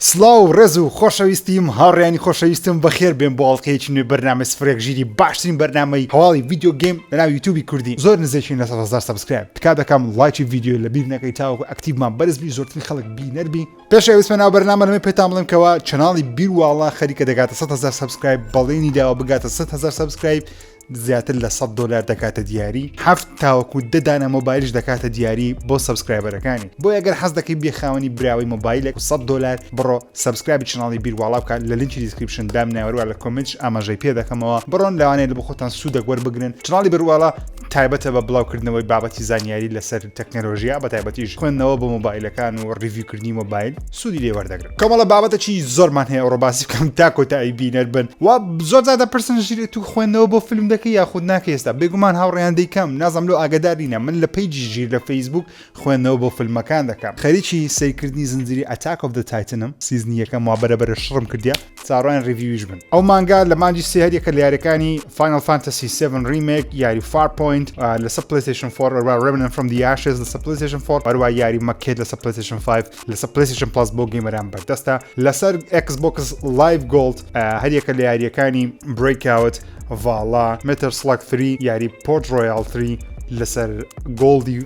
سڵاو و ڕێز و خۆشەویستیم هاوڕێیانی خۆشەویستم بەخێر بێن بۆ ئەڵقەیەکی نوێی بەرنامەی سفرێک ژیری باشترین بەرنامەی هەواڵی ڤیدیۆ گەیم لەناو یوتیوبی کوردی زۆر نزیکین لە 100,000 subscribe تکا دەکەم ڵایکی ڤیدیۆ لەبیر نەکەی تاوەکو active مان بەرز بی زۆرترین خەڵک بینەر بی پێش ئەوەی بچمە ناو بەرنامە لەمێ پێتان بڵێم کەوا channel ی بیر واڵا خەریکە دەگاتە 100,000 subscribe بەڵێنی داوە بگاتە 100,000 subscribe زیاتر لە 100 دۆلار دەکاتە دیاری هەفت تاوەکو دە دانە مۆبایلیش دەکاتە دیاری بۆ subscriber ەکانی بۆیە گەر حەز دەکەی بێ خاوەنی براوەی مۆبایلێک و 100 دۆلار بڕۆ subscribe ی channel ی بیر واڵا بکە لە لینکی description دامناوە هەروە لە comment ش ئاماژەی پێ دەکەمەوە بڕۆن لەوانەیە لە بۆ خۆتان سوودێک وەربگرن channel ی بیر واڵا تایبەتە بە بڵاوکردنەوەی بابەتی زانیاری لەسەر تەکنەلۆژیا بە تایبەتیش خوێندنەوە بۆ مۆبایلەکان و review کردنی مۆبایل سوودی لێ وەردەگرن کۆمەڵە بابەتەکی زۆرمان هەیە ئەوڕۆ باسی بکەم تا کۆتایی بینەر بن و زۆر جار دەپرسن ژیر تو خوێندنەوە بۆ فیلم دەکەی یاخود ناکەی ئێستا بێگومان هاوڕێیان دەیکەم نازم لۆ ئاگادارینە من لە page ی ژیر لە فەیسبوک خوێندنەوە بۆ فیلمەکان دەکەم خەریکی سەیرکردنی زنجیری Attack of the Titan م season ی یەکەم وا بەرە بەرە شڕم کردیە چاڕوان review یش بن ئەو مانگا لە مانگی سێ هەریەکە لە یاریەکانی Final Fantasy 7 Remake یاری Farpoint لەسەر PlayStation 4 هەروە Remnant from the Ashes لەسەر PlayStation 4 هەروە یاری Maquette لەسەر PlayStation 5 لەسەر PlayStation Plus بۆ gamer ان بەردەستە لەسەر Xbox Live Gold هەریەکە لە یاریەکانی Breakout Valhalla Metal Slug 3 یاری Port Royale 3 لەسەر Gold ی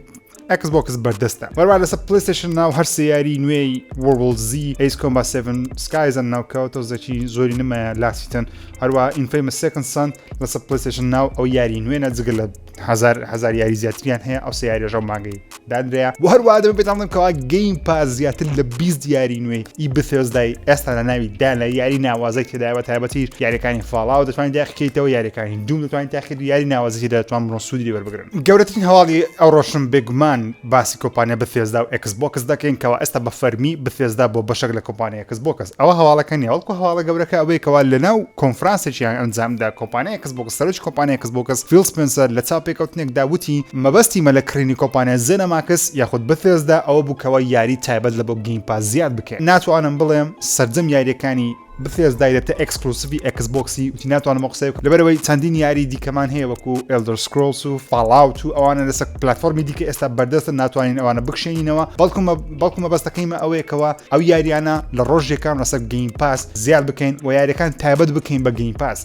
Xbox بەردەستە وەروە لەسەر PlayStation Now هەر سێ یاری نوێی World War Z Ace Combat 7 Skies Unknown کە تۆزێکی زۆری نمایە لاسیتن هەروە Infamous Second Son لەسەر PlayStation Now ئەو یاری نوێنە جگە لە هزار هزار یاری زیاتریان هەیە ئەو سێ یاریەش ئەو مانگەی دانرایە و هەروە دەبێت پێتان بڵێم کەوا Game Pass زیاتر لە 20 یاری نوێی ئی Bethesda ی ئێستا لە ناوی دا لە یاری ناوازەی تێدایە بە تایبەتی یاریەکانی Fallout دەتوانین تاقیکەیتەوە یاریەکانی Doom دەتوانین تاقیکەیت و یاری ناوازەی تێدا دەتوان بڕۆن سوودی لێ وەربگرن گەورەترین هەواڵی ئەوڕۆشم بێگومان باسی کۆمپانیا Bethesda و Xbox دەکەین کەوا ئێستا بە فەرمی Bethesda بۆ بەشێک لە کۆمپانیا Xbox ئەوە هەواڵەکە نیە بەڵکو هەواڵە گەورەکە ئەوەیە کەوا لەناو کۆنفرانسێکیان ئەنجامدا کۆمپانیای Xbox سەرۆکی کۆمپانیای Xbox فیل سپێنسەر لە چاوپێکەوتنێکدا وتی مەبەستی مە لە کڕینی کۆمپانیای ZeniMax یاخود Bethesda ئەوە بوو کەوا یاری تایبەت لە بۆ Game Pass زیاد بکەین ناتوانم بڵێم سەرجەم یاریەکانی Bethesda ی دەبتە exclusive ی Xbox ی وتی ناتوانم ئەو قسەیە بکەم لەبەرئەوەی چەندین یاری دیکەمان هەیە وەکو Elder Scrolls و Fallout و ئەوانە لەسەر پلاتفۆرمی دیکە ئێستا بەردەستن ناتوانین ئەوانە بکشێنینەوە بەڵکو بەڵکو مەبەستەکەیمە ئەوەیە کەوا ئەو یاریانە لە ڕۆژێکان لەسەر Game Pass زیاد بکەین و یاریەکان تایبەت بکەین بە Game Pass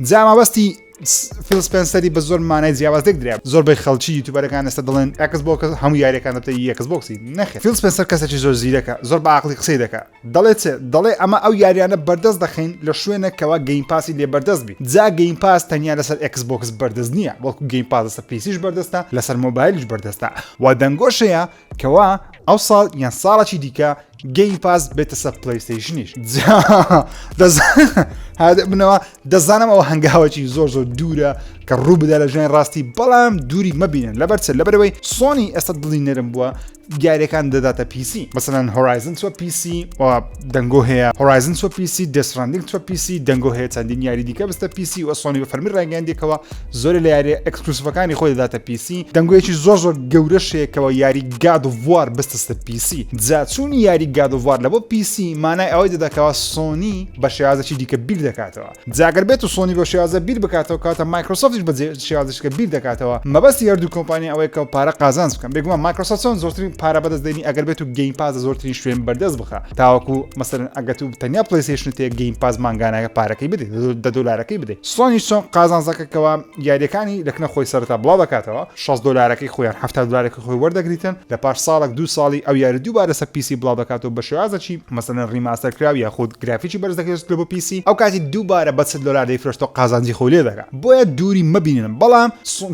جا مەبەستی فیل سپێنسەری بە زۆر مانای جیاواز لێک درا زۆربەی خەڵکی YouTuber ەکان ئێستا دەڵێن Xbox هەموو یاریەکان دەبتە Xbox ی نەخێر فیل سپێنسەر کەسێکی زۆر زیرەکە زۆر بە عەقڵی قسەی دەکا دەڵێ چ؟ دەڵێ ئەمە ئەو یاریانە بەردەست دەخەین لە شوێنێک کەوا Game Pass ی لێ بەردەست بی جا Game Pass تەنیا لەسەر Xbox بەردەست نییە بەڵکو Game Pass لەسەر PC ش بەردەستە لەسەر مۆبایلیش بەردەستە و دەنگۆش هەیە کەوا ئەو ساڵ یان ساڵێکی دیکە Game Pass بێتە سەر PlayStation یش جا منەوە دەزانم ئەوە هەنگاوەکی زۆر زۆر دوورە کە ڕوو بدا لە ژیان ڕاستی بەڵام دووری مەبینن لەبەر چ لەبەرەوەی سۆنی ئێستا دڵی نەرم بووە یاریەکان دەداتە PC مەسەلەن Horizon چوە PC و دەنگۆ هەیە Horizon چوە PC Death Stranding چوە PC دەنگۆ هەیە چەندین یاری دیکە بستە PC و سۆنی بە فەرمی ڕاگەیاندێکەوە زۆر لە یاری exclusive ەکانی خۆی دەداتە PC دەنگۆیەکی زۆر زۆر گەورەش هەیە کەەوە یاری God of War بستە PC جا چوونی یاری God of War لە بۆ PC مانای ئەوەی دەداکەوە سۆنی بە شێوازێکی دیکە بیر دەکاتەوە جا گەر بێت و سۆنی بە شێوازە بیر بکاتەوە کاتە مایکرۆسۆفتیش بە شێوازێکە بیر دەکاتەوە مەبەستی هەردوو کۆمپانیا ئەوەیە کە پارە قازانج بکەن بێگومان مایکرۆسۆفت چۆن زۆرترین پارە بەدەست دێنی ئەگەر بێت و Game Pass زۆرترین شوێن بەردەست بخە تاوەکو مەسەلەن ئەگەر تو تەنیا PlayStation تێ Game Pass مانگانەکە پارەکەی بدەیت دە دۆلارەکەی بدەیت سۆنی چۆن قازانجەکەکەوە یاریەکانی لەکنە خۆی سەرتا بڵاو دەکاتەوە 60 دۆلارەکەی خۆیان 70 دۆلارەکەی خۆی وەردەگریتن لە پاش ساڵێک دوو ساڵی ئەو یاری دووبارە سەر PC بڵاو دەکاتەوە بە شێوازەکی مەسەلەن remaster کراو یاخود گرافیکی بەرز دەکرێت لە بۆ PC ئەو کاتی دووبارە بە 40 دۆلار دەیفرۆشتەوە قازانجی خۆی لێ دەکات بۆیە دووری مەبینن بەڵام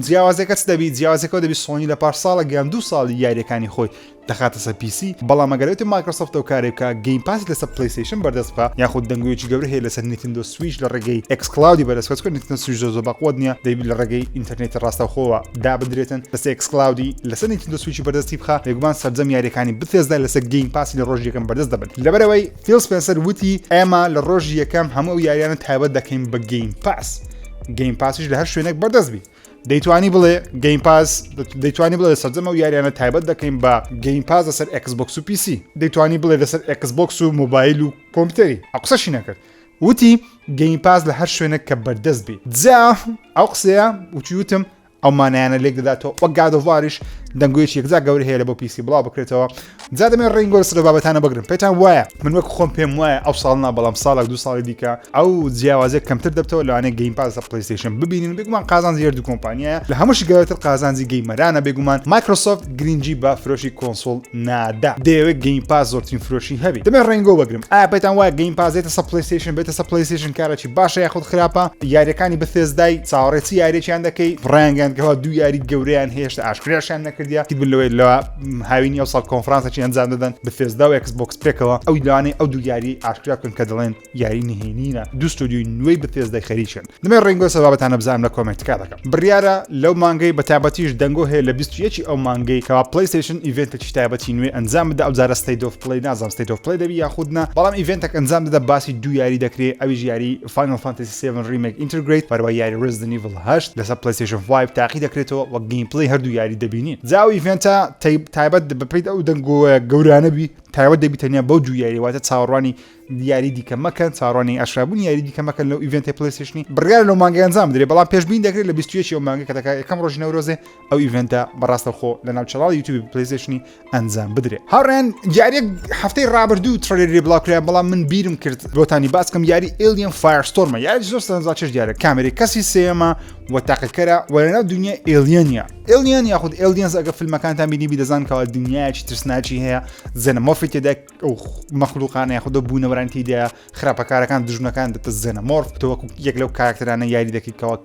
جیاوازەکە چ دەبی جیاوازەکە دەبی سۆنی لە پاش ساڵێک یان دوو ساڵی یاریەکانی خۆی دەخاتە سەر PC بەڵام ئەگەر بێت مایکرۆسۆفت ئەو کارەی بکا Game Pass ی لەسەر PlayStation بەردەست بخا یاخود دەنگۆیەکی گەورە هەیە لەسەر Nintendo Switch لە ڕێگەی xCloud ی بەردەست بخا چونکە Nintendo Switch زۆر زۆر بەقوەت نییە دەبی لە ڕێگەی ئینتەرنێتی ڕاستەوخۆوە دابدرێتن لەسەر xCloud ی لەسەر Nintendo Switch ی بەردەستی بخا بێگومان سەرجەم یاریەکانی Bethesda لەسەر Game Pass ی لە ڕۆژی یەکەم بەردەست دەبن لەبەرئەوەی فیل سپێنسەر وتی ئێمە لە ڕۆژی یەکەم هەموو ئەو یاریانە تایبەت دەکەین بە Game Pass Game Pass یش لە هەر شوێنێک بەردەست بی دەیتوانی بڵێ Game Pass دەیتوانی بڵێ سەرجەم ئەو یاریانە تایبەت دەکەین بە Game Pass لەسەر Xbox و PC دەیتوانی بڵێ لەسەر Xbox و مۆبایل و کۆمپیوتەری ئەو قسەشی نەکرد وتی Game Pass لە هەر شوێنێک کە بەردەست بی جا ئەو قسەیە وتی وتم ئەو مانایانە لێک دەداتەوە وەک God of War یش دەنگۆیەکی یەکجار گەورە هەیە لە بۆ PC بڵاو بکرێتەوە. جا دەمێ ڕینگۆ لەسەر ئەو بابەتانە بگرم. پێتان وایە من وەک خۆم پێم وایە ئەو ساڵ نا بەڵام ساڵێک دوو ساڵی دیکە ئەو جیاوازیە کەمتر دەبتەوە، لەوانەیە Game Pass لەسەر PlayStation ببینین. بێگومان قازانجی هەردوو کۆمپانیایە، لە هەمووشی گەورەتر قازانجی gamer انە. بێگومان Microsoft گرنگی بە فرۆشی console نادا، دەیەوێت Game Pass زۆرترین فرۆشی هەبی. دەمێ ڕینگۆ بگرم، ئایا پێتان وایە Game Pass دێتە سەر PlayStation؟ بێتە سەر PlayStation کارێکی باشە یاخود خراپە؟ یاریەکانی Bethesda ی چاوەڕێ چی یاریەکیان دەکەی؟ ڕایانگەیاند دوو یاری گەورەیان هێشتا ئاشکراشیان نەکردیە. بن لەوەی لە هاوینی ئەو ساڵ کۆنفرانسێکی ئەنجام دەدەن Bethesda و Xbox پێکەوە، ئەو لەوانەیە ئەو دوو یاری ئاشکرا بکەن کە دەڵێن یاری نهێنینە، دوو ستۆدیۆی نوێی Bethesda ی خەریکن. دەمێ ڕینگۆ سەر بابەتانە بزانم لە comment تکا دەکەم. بڕیارە لەو مانگەی بە تایبەتیش دەنگۆ هەیە لە 21 ئەو مانگەی کەوا PlayStation event ێکی تایبەتی نوێ ئەنجام بدە. ئەو جارە State of Play، نازانم State of Play دەبی یاخود نا، بەڵام event ێک ئەنجام دەدا باسی دوو یاری دەکرێ، ئەویش یاری Final Fantasy 7 Remake Intergrade هەروە یاری Resident Evil 8 لەسەر PlayStation 5 تاقی دەکرێتەوە وەک gameplay هەردوو یاری دەبینین. جا ئەو event ە تایبەت بەپێی ئەو دەنگۆیە گەورانە بی تایبەت دەبی تەنیا بەو دوو یاری، واتە چاوەڕوانی یاری دیکە مەکەن، چاوەڕوانی ئاشکرابوونی یاری دیکە مەکەن لەو event ی PlayStation ی. بڕیار لەو مانگەی ئەنجام بدرێت، بەڵام پێشبینی دەکرێت لە 21 ئەو مانگە کە دەکات یەکەم ڕۆژی نەورۆزێ ئەو event ە بەڕاستەوخۆ لە ناو channel ی YouTube ی PlayStation ی ئەنجام بدرێت. هاوڕێن یاریەک هەفتەی ڕابردوو trailer ی بڵاو کرا، بەڵام من بیرم کرد بۆتانی باس کەم. یاری Alien Firestorm ە، یاری زۆر سەرنجڕاکێش دیارە، کامێرەی کەسی سێیەمە و تاقیکەرە و لەناو دنیای alien ە. Alien یاخود Aliens ئەگە فیلمەکانتان بینیبی دەزان کەوا دنیایەکی ترسناکی هەیە، xenomorph ی تێدا، ئەو مەخلوقانە یاخود ئەو بوونەوەران تێدایە خراپەکارەکان دژمنەکان دەتە xenomorph. تۆ وەکو یەک لەو کارکتەرانە یاری دەکەیت کەوا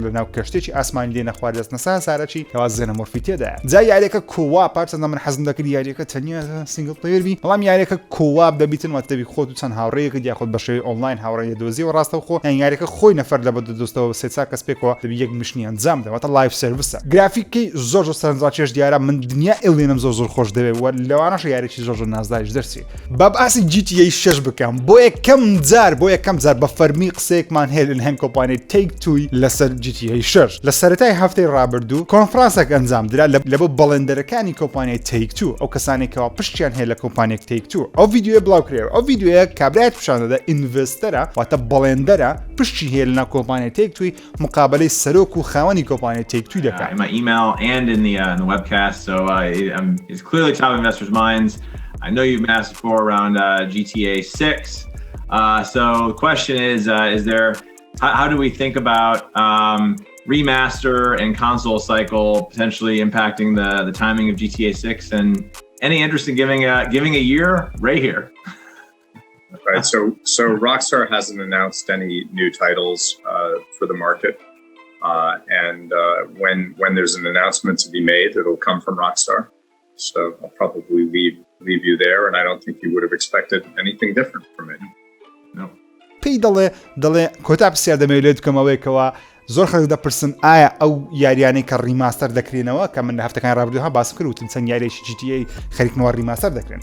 لەناو کەشتێکی ئاسمانی دێنە خوار دەست نەسا سارەچی کەوا xenomorph ی تێدایە. جا یاریەکە co-op، پارچەندە من حەزم دەکرد یاریەکە تەنیا single player بی، بەڵام یاریەکە co-op دەبیتن، واتە دەبی خۆت و چەند هاوڕێیەکت یاخود بە شێوەی ئۆنلاین هاوڕێ دەدۆزیەوە ڕاستەوخۆ، یان یاریەکە خۆی نەفەر لە بە دەدۆستەوە سێ چار کەس پێکەوە دەبی یەک mission ی ئەنجام بدەن، واتە live service ە. گرافیکەی زۆر زۆر سەرنجڕاکێش دیارە. من دنیا Alien م زۆر زۆر خۆش دەوێت و لەوانەشە یاریی زۆر زۆر نازداریش دەرچێ. با باسی GTA 6 بکەم. بۆ یەکەم جار بۆ یەکەم جار بە فەرمی قسەیەکمان هەیە لەلایەن کۆمپانیای Take-Two ی لەسەر GTA 6. لە سەرەتای هەفتەی ڕابردوو کۆنفرانسێک ئەنجام درا لە بۆ بەڵێندەرەکانی کۆمپانیای Take-Two، ئەو کەسانێک کەوا پشتیان هەیە لە کۆمپانیای Take-Two. ئەو ڤیدیۆیە بڵاو کرایەوە. ئەو ڤیدیۆیە کابرایەک پیشان دەدا investor ە، واتە بەڵێندەرە، پشتی هەیە لەناو کۆمپانیای Take-Two ی، مقابەلەی سەرۆک و خاوەنی کۆمپانیای Take-Two ی دەکات. In my email and in the in the webcast, so it's clearly top of investors' minds. I know you've been asked before around GTA 6. So the question is, is there how do we think about remaster and console cycle potentially impacting the timing of GTA 6 and any interest in giving a year right here? Right. So Rockstar hasn't announced any new titles for the market. And when there's an announcement to be made, it'll come from Rockstar. So I'll probably leave you there, and I don't think you would have expected anything different from it. No. پێی دەڵێ دەڵێ کۆتا پرسیار دەمەوێت لێت بکەم ئەوەیەکەوە زۆر خەڵک دەپرسن ئایا ئەو یاریانەی کە remaster دەکرێنەوە، کە من لە هەفتەکانی ڕابردوو ها باسم کرد وتم چەند یاریێکی GTA خەریکنەوە remaster دەکرێن.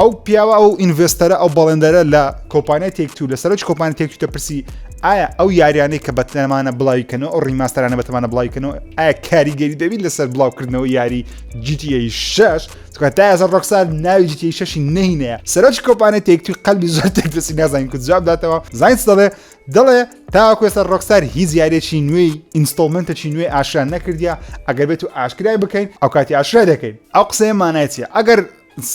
ئەو پیاوە، ئەو investor ە، ئەو بەڵێندەرە لە کۆمپانیای Take-Two، لە سەرۆکی کۆمپانیای Take-Two دەپرسی ئایا ئەو یاریانەی کە بەتەمانە بڵاویکەنەوە، ئەو remaster انە بەتەمانە بڵاویکەنەوە، ئایا کاریگەری دەبیت لەسەر بڵاوکردنەوە یاری GTA 6؟ چونکە تا ئێستا Rockstar ناوی GTA 6 نەهینەیە. سەرۆکی کۆمپانیای Take-Two قەلبی زۆر تێک دەستی، نازانین کو جواب داتەوە. زانست دەڵێ دەڵێ تاوەکو ئێستا Rockstar هیچ یاریێکی نوێی installment ێکی نوێی ئاشکرا نەکردیە، ئەگەر بێت و ئاشکرای بکەین ئەو کاتی ئاشکرای دەکەین. ئەو قسەیە مانای چییە؟ ئەگەر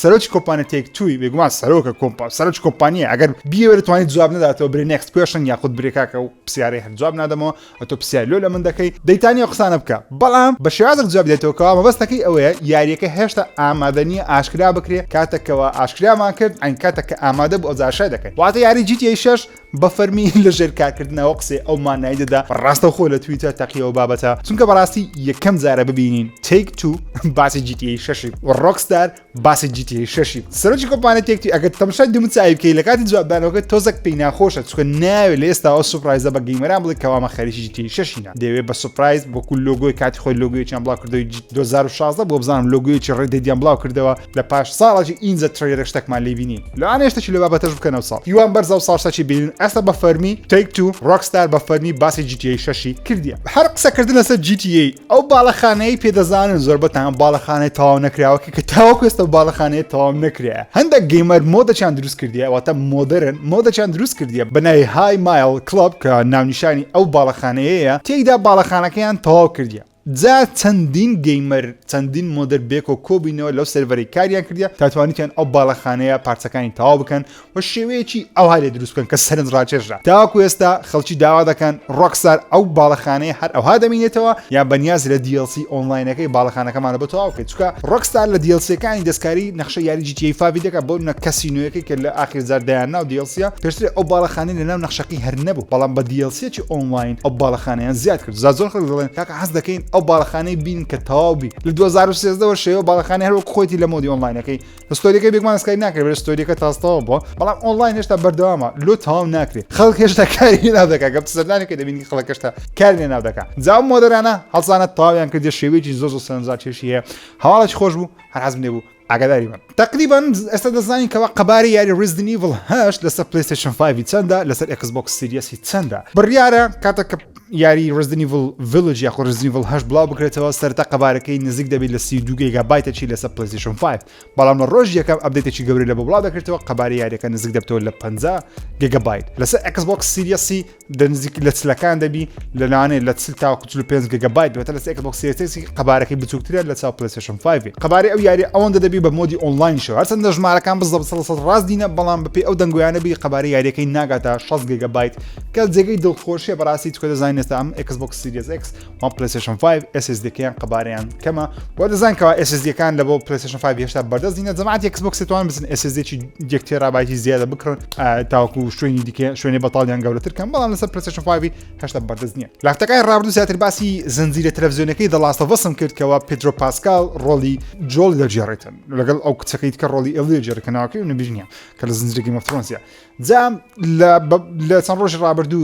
سەرۆکی کۆمپانیا Take-Two ی، بێگومان سەرۆکە کۆمپا سەرۆکی کۆمپانیە، ئەگەر بیەوێت توانێت جواب نەداتەوە برێ next question یاخود برێ کاکە و پرسیارەی هەر جواب نادەمەوە، ئەتۆ پرسیار لۆ لە من دەکەی، دەیتانی ئەو قسانە بکە، بەڵام بە شێوازێک جواب دێتەوە کەوا مەبەستەکەی ئەوەیە یاریەکە هێشتا ئامادە نییە ئاشکرا بکرێ، کاتێکەوە ئاشکرامان کرد ئەین کاتێک کە ئامادە بوو ئەو ئاشکرای دەکەین. واتە یاری GTA 6 بە فەرمی لە ژێر کارکردنەوە. قسەی ئەو مانای دەدا ڕاستەوخۆ لە تویتەر تەقیەوە بابەتە، چونکە بەڕاستی یەکەم جارە ببینین Take-Two باسی GTA 6 و Rockstar باسی GTA 6. سەرۆکی کۆمپانیای Take-Two ئەگەر تەماشای دوم چاوی بکەی لە کاتی جوابدانەوەکە تۆزەک پێی ناخۆشە، چونکە ناوێ لە ئێستا ئەو surprise ە بە gamer ان بڵێ کەوامە خەریکی GTA 6 نا، دەیەوێت بە surprise وەکو لۆگۆی کاتی خۆی لۆگۆیەکیان بڵاو کردەوە 2016 بۆ بزانم لۆگۆیەکی Red Dead یان بڵاو کردەوە لە پاش ساڵێکی ئینجا trailer ە شتێکمان لێ بینین. لەوانەیە شتێکی لە بابەتەش بکەنەوە ساڵ هیوان بەرزە و ساڵ شتێکی بینین. ئێستا بە فەرمی Take-Two Rockstar بە فەرمی باسی GTA 6 کردیە. هەر قسەکردن لەسەر GTA، ئەو باڵەخانەیە پێدەزانن زۆربەتان باڵەخانەی تەواو نەکراوە کە تاوەکو ئێستا باڵەخانەیە تەواو نەکرایە. هەندێک gamer mod ەکیان دروست کردیە، واتە modern mod ەکیان دروست کردیە بە ناوی High Mile Club کە ناونیشانی ئەو باڵەخانەیەیە، تێیدا باڵەخانەکەیان تەواو کردیە. جا چەندین gamer چەندین modder بێکۆ کۆبینەوە لەو سێرڤەرەی کاریان کردیە تا توانیتیان ئەو باڵەخانەیە پارچەکانی تەواو بکەن و شێوەیەکی ئەوها لێ دروست بکەن کە سەرنجڕاکێشە. تاوەکو ئێستا خەڵکی داوا دەکەن ڕۆکستار ئەو باڵەخانەیە هەر ئەوها دەمینێتەوە یان بەنیاز لە DLC ئۆنلاینەکەی باڵەخانەکەمانە بۆ تەواو بکەیت چونکە ڕۆکستار لە DLC ەکانی دەستکاری نەخشە یاری GTA 5 دەکات بۆ نە کەسینۆیەکەی کە لە ئاخیر جار دایان ناو DLC ە پێشتر ئەو باڵەخانەی لەناو نەخشەکەی هەر نەبوو بەڵام بە DLC ەکی ئۆنلاین ئەو باڵەخانەیان زیاد کرد جا زۆر خەڵک دەڵێن کاکە حەز دەکەین ئەو باڵەخانەی بین کە تەواو بی لە 2013 وە شێوە باڵەخانەی هەر وەک خۆیتی لە mode ی ئۆنلاینەکەی story ەکەی بێگومان دەستکاری ناکرێت بەرە story ەکە تازتەوە بووە بەڵام ئۆنلاین هێشتا بەردەوامە لۆ تەواو ناکرێت خەڵک هێشتا کاری لێ ناو دەکات گەپ سەردانێکە دەبینی خەڵک هێشتا کاری لێ ناو دەکات جا ئەو modder انە هەڵسانە تەواویان کردە شێوەیەکی زۆر زۆر سەرنجڕاکێشی هەیە هەواڵێکی خۆش بوو هەر حەزم لێ بوو ئاگاداری بن تقریبا ئێستا دەزانین کەوا قەبارەی یاری Resident Evil 8 لەسەر PlayStation 5 چەندە لەسەر Xbox Series چەندە بڕیارە کاتێک کە یاری Resident Evil Village یاخۆ Resident Evil 8 بڵاو بکرێتەوە سەرتا قەبارەکەی نزیک دەبێت لە 32 گێگابایتێکی لەسەر PlayStation 5 بەڵام لە ڕۆژ یەکەم update ێکی گەورەی لە بۆ بڵاو دەکرێتەوە قەبارەی یاریەکە نزیک دەبێتەوە لە 50 گێگابایت لەسەر Xbox Series ی دە نزیک لە چلەکان دەبی لەوانەیە لە 40 تاوەکو 45 گێگابایت بێتە لەسەر Xbox Series ی قەبارەکەی بچووکترە لە چاو PlayStation 5 قەبارەی ئەو یاری ئەوەندە دەبی بە mode ی ئۆنلاینیشەوە هەرچەندە ژمارەکان بزەبت سەد لە سەد ڕاست نینە بەڵام بەپێی ئەو دەنگۆیانە بی قەبارەی یاریەکەی ناگاتە 60 گێگابایت کە جێگەی دڵخۆشیە بەڕاستی چونکە دەزانین ئێستا ئەم Xbox Series X و PlayStation 5 SSD ەکەیان قەبارەیان کەمە و دەزان کەوا SSD ەکان لە بۆ PlayStation 5 هێشتا بەردەست نینە جەماعەتی Xbox توان بچن SSD ی یەک تێرابایتی زیادە بکڕن تاوەکو شوێنی دیکە شوێنی بەتاڵیان گەورەتر کەم بەڵام لەسەر PlayStation 5 هێشتا بەردەست نییە. لە هەفتەکانی ڕابردوو زیاتر باسی زنجیرە تەلەڤزیۆنەکەی The Last of Us م کرد کەوا پێدرۆ پاسکال ڕۆڵی جۆڵ دەگێڕێتن لەگەڵ ئەو کچەکەی کە ڕۆڵی ئێلی دەگێڕێت کە ناوەکەی نەبیر نییە کە لە زنجیرە Game of Thrones ە جا لە چەند ڕۆژی ڕابردوو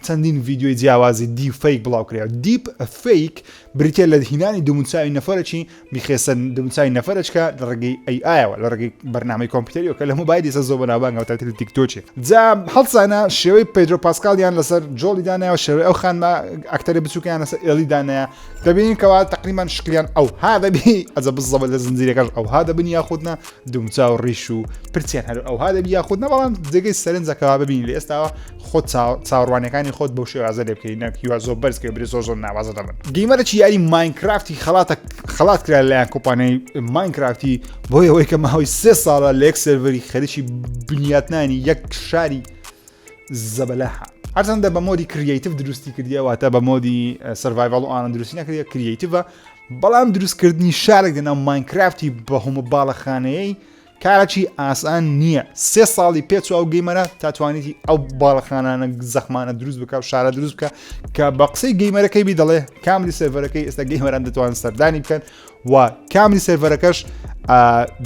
چەندین ڤیدیۆی جیاوازی deep fake بڵاو کرا deep fake بریتە لە هینانی دەموچاوی نەفەرەکی بیخێسەر دەموچاوی نەفەرەچکە لە ڕێگەی AI ەوە لە ڕێگەی بەرنامەی کۆمپیوتەریەوە کە لە مۆبایلی سە زۆر بەناوبانگە تاتر تیکتۆچی جا هەڵسانە شێوەی پێدرۆ پاسکالیان لەسەر جۆڵی دانایەوە شێوەی ئەو خانمە ئەکتەری بچووکیان لەسەر ئێلی دانایە دەبینین کەوا تقریبان شکلیان ئەو ها دەبی ئەجە بزەبە لە زنجیرەکەش ئەو ها دەبن یاخود نا دومچاو ڕیش و پرچیان هەر ئەوها دەبی یاخود نە بەڵام جێگەی سەرنجەکەوا ببینی لە ئێستاوە خۆت چاوەڕوانەکانی خۆت بەو شێوازە لێ بکەی نەک هیوا زۆر بەرز کە بری زۆر زۆر ناوازە دەبن gamer ێکی یاری ماینکرافتی خەڵاتە خەڵات کرا لەلایەن کۆمپانیای ماینکرافتی بۆی ئەوەی کە ماوەی سێ ساڵە لە یەک سێرڤەری خەریکی بنیاتنانی یەک شاری زەبەلاحە هەرچەندە بە mode ی creative دروستی کردیە واتە بە mode ی survival و ئانە دروستی نەکردە creative ە بەڵام دروستکردنی شارێک لەناو ماینکرافتی بە هەموو باڵەخانەیەی کارەکی ئاسان نییە سێ ساڵی پێچوە ئەو gamer ە تا توانیتی ئەو باڵەخانانە زەخمانە دروست بکە و شارە دروست بکە کە بە قسەی gamer ەکەی بی دەڵێ کاملی سێرڤەرەکەی ئێستا gamer ان دەتوان سەردانی بکەن و کاملی سێرڤەرەکەش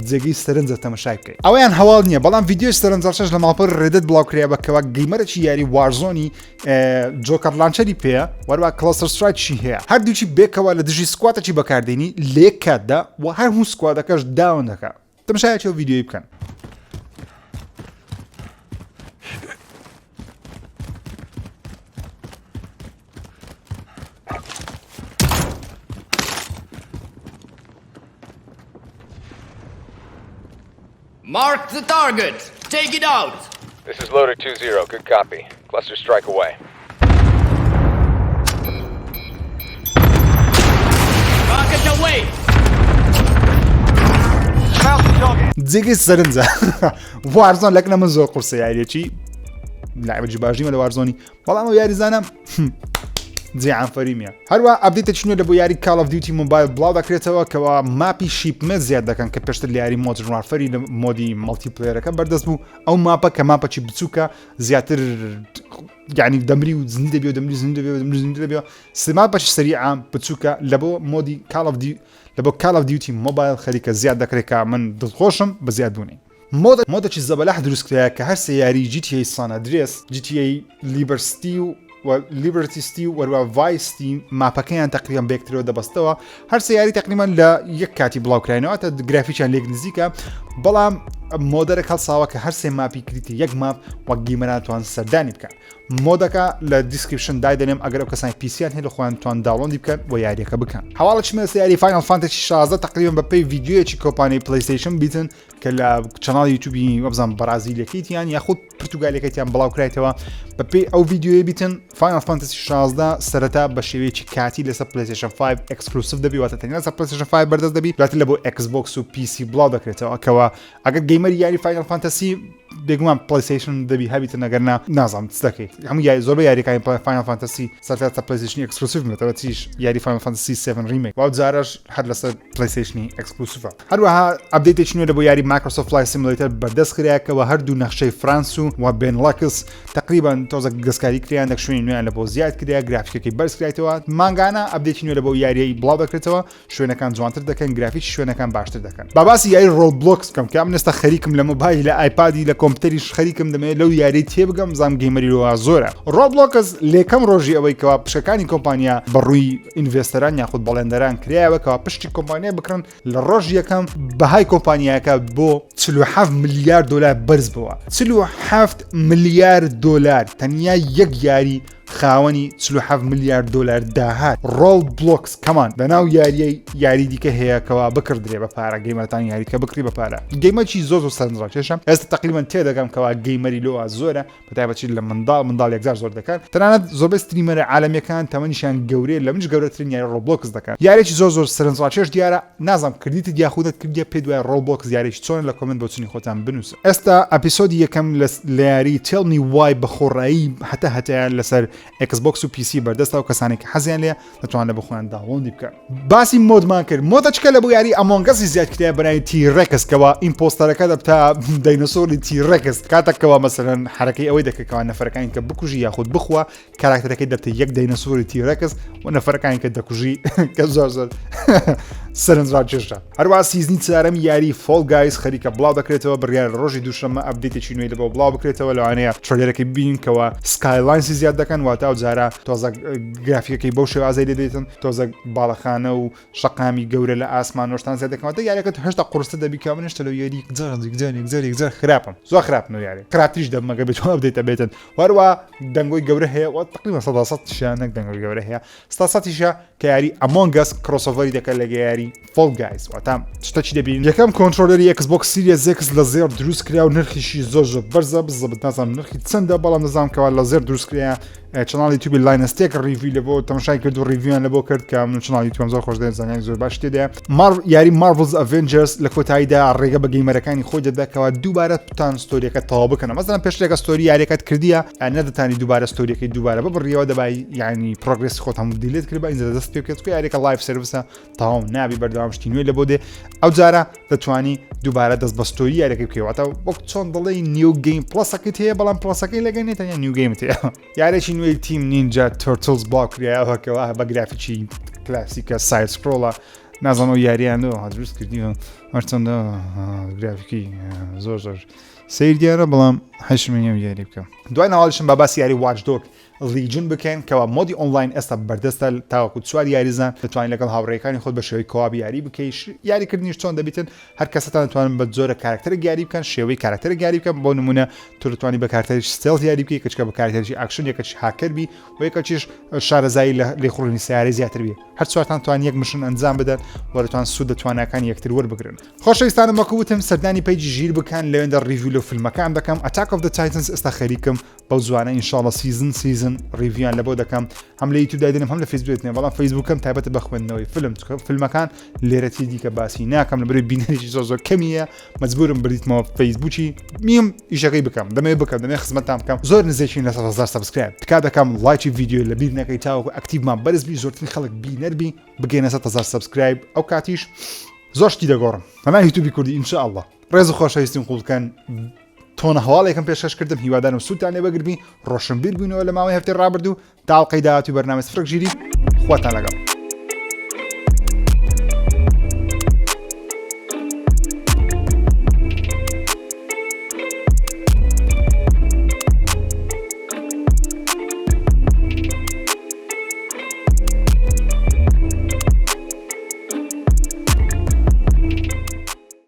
جێگەی سەرنجە تەمەشای بکەیت ئەویان هەواڵ نییە بەڵام ڤیددیوی سەرنجڕشەش لە ماڵپەر Reddit بڵاو کرا بە کەوا gamer ێکی یاری Warzone ی Joker launcher ی پێیە وەروە cluster strike شی هەیە هەردووکی بێکەوە لە دژی squad ێکی بەکاردێنی لە یەک کاتدا و هەر هەموو squad ەکەش down دەکا تەمەشایەکی ئەو ڤیدیۆی بکەن. Mark the target. Take it out. This is Loader 2-0. Good copy. Cluster strike away. Rocket away. جێگەی سەرنجە Warzone لەکنە من زۆر قورسە یاریەکی لاعبێکی باش نیمە لە Warzone ی بەڵام ئەو یاریزانە جێ ئافەریمیە هەروە update ە نوێ لە بۆ یاری Call of Duty Mobile بڵاو دەکرێتەوە کەوا map ی Shipment زیاد دەکەن کە پێشتر لە یاری Modern Warfare ی لە mode ی multiplayer ەکە بەردەست بوو ئەو map ە کە map ەکی بچووکە زیاتر یعنی دەمری و زنی دەبی و دەمری زنی دەبی و دەمری زنی دەبی map ەکی سەریعە بچووکە لە بۆ mode ی Call of Du لە بۆ Call of Duty Mobile خەریکە زیاد دەکرێت کە من دڵخۆشم بە زیادبوونی. mod mod ێکی زەبەلاح دروست کرایە کە هەر سێ یاری GTA San Andreas، GTA Liberty City و Liberty City و وەروا Vice City map ەکەیان تقریبا بەیەکترەوە دەبەستەوە هەر سێ یاری تقریبا لە یەک کاتی بڵاوکراینەوە تا گرافیکیان لێک نزیکە بەڵام mod ەرێک هەڵساوە کە هەر سێ map ی کریتە یەک map وەک gamer ان توان سەردانی بکەن. mod ەکە لە description دایدەنێم ئەگەر ئەو کەسانی PC یان هەیە لە خۆیان توان download ی بکەن و یاریەکە بکەن. حواڵە چمە لەسەر یاری Final Fantasy 16 تقریبا بە پێی ڤیدیۆیەکی کۆمپانیای PlayStation بیتن کە لە channel ی یوتیوبی وەبزان بەرازیلەکەیتیان یاخود پرتوگالیەکەیتیان بڵاو کرایتەوە بە پێی ئەو ڤیدیۆیە بیتن Final Fantasy 16 سەرەتا بە شێوەیەکی کاتی لەسەر PlayStation 5 exclusive دەبی واتە تەنیا لەسەر PlayStation 5 بەردەست دەبی دواتر لە بۆ Xbox و PC بڵاو دەکرێتەوە کەوا ئەگەر gamer ی یاری Final Fantasy بێگومان PlayStation دەبی هەبیتن ئەگەر نا نازانم چ دەکەیت هەموو یاری زۆربەی یاریەکانی Final Fantasy سەرتا تا PlayStation ی exclusive بێتەوە چیش یاری Final Fantasy 7 Remake واو جارەش هەر لەسەر PlayStation ی exclusive ە هەروەها update ێکی نوێ لە بۆ یاری Microsoft Flight Simulator بەردەست خراکەوە هەردوو نەخشەی فرانس و و بێنڵەکس تقریبا تۆزە دەستکاری کریان دەک شوێنی نوێیان لە بۆ زیاد کرا گرافیکەکەی بەرز کرایتەوە مانگانە update ی نوێ لە بۆ یاریی بڵاو دەکرێتەوە شوێنەکان جوانتر دەکەن گرافیکی شوێنەکان باشتر دەکەن با باسی یاری Roblox بکەم کە من ئێستا خەریکم لە مۆبایل لە iPad ی لە کۆمپیوتەریش خەریکم دەمەوێت لەو یاری تێبگەم زام gamer ی لەوە زۆرە Roblox لێکەم ڕۆژی ئەوەی کەوا پشکەکانی کۆمپانیا بەڕووی investor ان یاخود بەڵێندەران کرایەوە کەوا پشتی کۆمپانیا بکڕن لە ڕۆژ یەکەم بەهای کۆمپانیاکە بۆ 47 ملیار دلار بەرز بووە 47 ملیار دلار تەنیا یەک یاری خاوەنی 47 ملیار دۆلار داهات Roblox کەمان لەناو یاریەی یاری دیکە هەیە کەوا بکڕدرێ بە پارە gamer تان یاریکە بکڕی بە پارە game ەکی زۆر زۆر سەرنجڕاکێشە ئێستا تقریبا تێدەگەم کەوا gamer ی لۆ زۆرە بەتایبەتی لە منداڵ منداڵ یەکجار زۆر دەکات تەنانەت زۆربەی streamer ە عالەمیەکان تەمەنیشیان گەورەیە لە منیش گەورەترین یاری Roblox دەکەن یاریی زۆر زۆر سەرنجڕاکێش دیارە نازانم کردیتت یاخودت کردیە پێت وایە Roblox یاریی چۆنە لە comment بۆچونی خۆتان بنووسن ئێستا episode ی یەکەم لە یاری Tell Me Why بە خۆڕایی هەتا هەتایە لەسەر Xbox و PC بەردەستە و کەسانێک کە حەزیان لێ دەتوانن لە بۆ خۆیان download ی بکەن باسی mod مان کرد mod ەچکە لە بۆ یاری Among Us ی زیاد کرایە بەناوی T-Rex کەوا impostor ەکە دەبتە دەینەسۆری T-Rex کاتێکەوە مەسەرەن حرەکەی ئەوەی دەکەکەوە نەفەرەکانی کە بکوژی یاخود بخوا کاراکتەرەکەی دەبتە یەک دەینەسۆری T-Rex و نەفەرەکانی کە دەکوژی کە زۆر زۆر سەرنجڕاکێشە هەروە season ی چوارەم یاری Fall Guys خەریکە بڵاو دەکرێتەوە بڕیار ڕۆژی دووشەممە update ێکی نوێی لەبۆ بڵاو بکرێتەوە لەوانەیە trailer ەکەی ببینین کەەوە skylines ی زیاد دەکەن واتە ئەو جارە تۆزە گرافیکەکەی بەو شێوازەی لێ دێتن تۆزە باڵەخانە و شەقامی گەورە لە ئاسمان نۆشتان زیاد دەکەن واتە یاریەکە هێشتا قورستر دەبی کە من هێشتا لەو یاری یەکجار یەکجار یەکجار یەکجار خراپم زۆر خراپم لەو یاری خراپتریش دەبم ئەگەر بێت update ە بێتن وەروە دەنگۆی گەورە هەیە و تقریبا سەدا سەد شیان نەک دەنگۆی گەورە هەیە ستا سەتیشە کە یاری Among Us crossover ی دەکات لەگە یاری Fall Guys واتە شتەکی دەبین یەکەم controller ی Xbox Series X لە زێڕ دروست کرا و نرخیشی زۆر زۆر بەرزە بزەبت نازانم نرخی چەندە بەڵام دەزانم کەوا لە زێڕ دروست کرا channel ی یوتیوبی Linus Tech review لە بۆ تەماشای کرد و review یان لە بۆ کرد کە من channel ی یوتیوبم زۆر خۆش دەوێت زانیاری زۆر باش تێدایە مار یاری Marvel's Avengers لە کۆتاییدا ڕێگە بە gamer ەکانی خۆی دەدا کەوا دووبارە بتان story ەکە تەواو بکەنەوە مەسەلەن پێشترێکە story یاریەکەت کردیە نەدەتانی دووبارە story ەکەی دووبارە ببڕیەوە دەبای یعنی progress خۆت هەموو delete کرد بە ئینجا دەست پێ بکەیت یاریەکە live service ە تەواو نابی بەردەوام شتی نوێ لە بۆ دێ ئەو جارە دەتوانی دووبارە دەست بە story یاریەکە بکەیەوەتە وەک چۆن دەڵێی new game plus ەکەت هەیە بەڵام plus ەکەی لەگەڵ نیە تەنیا new game ت هەیە یارێکی نوێی Team Ninja Turtles بڵاو کرایەوە بە گرافیکی کلاسیکە side scroll ە نازانم ئەو یاریان دروست کردی هەرچەندە گرافیکی زۆر زۆر سیر دیارە بەڵام حەشمی نیە یاری بکەم دوای ناواڵشم با باسی یاری Watch Dogs Legion بکەین کەوا mode ی ئۆنلاین ئێستا بەردەستە تاوەکو چوار یاریزان دەتوانین لەگەڵ هاوڕێیەکانی خۆت بە شێوەی co-op یاری بکەی یاریکردنیش چۆن دەبیتن هەر کەسەتان دەتوانن بە جۆرە کارکتەرێک یاری بکەن شێوەی کارکتەرێک یاری بکەن بۆ نمونە تۆ دەتوانی بە کارکتەری stealth یاری بکەی کەچکە بە کارکتەری ئاکشن یەکەچ هاکەر بی و یەکەچیش شارەزایی لە لێخوڕینی سیارەی زیاتر بی هەر چوارتان توان یەک mission ئەنجام بدەن و دەتوان سوود لە تواناکانی یەکتر وەربگرن خۆشەویستانم وەکو وتم سەردانی page ی ژیر بکەن لەوێندە review لە فیلمەکان دەکەم Attack of the Titans ئێستا خەریکم بەو زوانە ئینشاڵە season season review یان لە بۆ دەکەم هەم لە یوتیوب دایدنم هەم لە فەیسبوک دێنم بەڵام فەیسبوکم تایبەتە بە خوێندنەوەی فیلم چونکە فیلمەکان لێرەتی دیکە باسی ناکەم لە بەرەی بینەریی زۆر زۆر کەمیە مەجبورم بریتمەوە فەیسبوکی میم ئیشەکەی بکەم دەمەوێت بکەم دەمەوێت خزمەتتان بکەم زۆر نزیکین لە 1000 subscribe تکا دەکەم لایکی ڤیدیۆ لە بیر نەکەی تاوەکو active مان بەرز بی زۆرترین خەڵک بینەر بی بگەینە 1000 subscribe ئەو کاتیش زۆر شتی دەگۆڕم هەمان یوتیوبی کوردی ان شاء الله ڕێز و خۆشەویستیم قوڵ بکەن تۆنە هەواڵێکم پێشکەش کردم هیوادارم سوودتان لێ بەگربی ڕۆشنبیر بووینەوە لە ماوەی هەفتەی ڕابردوو تا ئەڵقەی داهاتووی بەرنامەی سفرەک ژیری خواتان لەگەڵ.